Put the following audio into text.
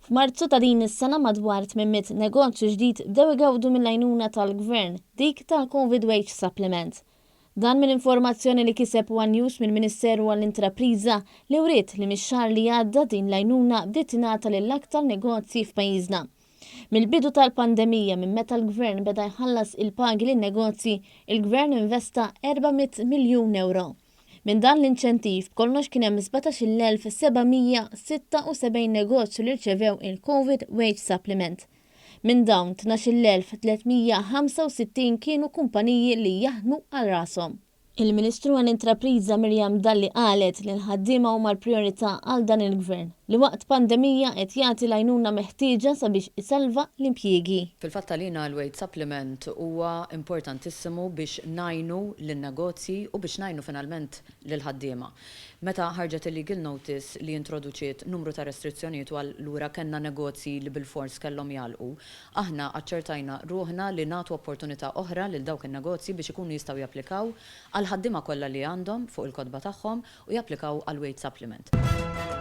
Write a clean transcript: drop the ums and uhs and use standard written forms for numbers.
F'Marzu ta' din is-sena madwar 800 negozju ġdid bdew igawdu mill-għajnuna tal-Gvern, dik tal-Covid Wage Supplement. Dan minn informazzjoni li kiseb one News mill-Ministeru għall-Intrapriża li wriet li mix-xahar li għadda din l-għajnuna bdiet tingħata lil aktar negozji f'pajjiżna. Mill-bidu tal-pandemija minn meta l-Gvern beda jħallas il-pagi lin-negozji, il-Gvern investa 400 miljun ewro. Minn dan l-inċentiv b'kollox kien hemm 17,776 negozju li rċevew il-Covid Wage Supplement. Minn dawn, 12,365 kienu kumpaniji li jaħdmu għal rashom. Il-Ministru għall-Intrapriża Miriam Dalli qalet li l-ħaddiema huma l-prijorità għal dan il-Gvern, li waqt pandemija qed jagħti l-għajnuna meħtieġa sabiex isalva l-impjiegi. Fil-fatt għalina l-wage supplement huwa importantissimu biex ngħinu lin-negozji u biex ngħinu finalment lill-ħaddiema. Meta ħarġet il-legal notice li introduċiet numru ta' restrizzjonijiet u allura kellna negozji li bilfors kellhom jagħlqu, Aħna aċċertajna ruħna li nagħtu opportunità oħra lil dawk in-negozji biex ikunu jistgħu japplikaw għall-ħaddiema kollha li għandhom fuq il-kotba tagħhom u japplikaw għall-wage supplement.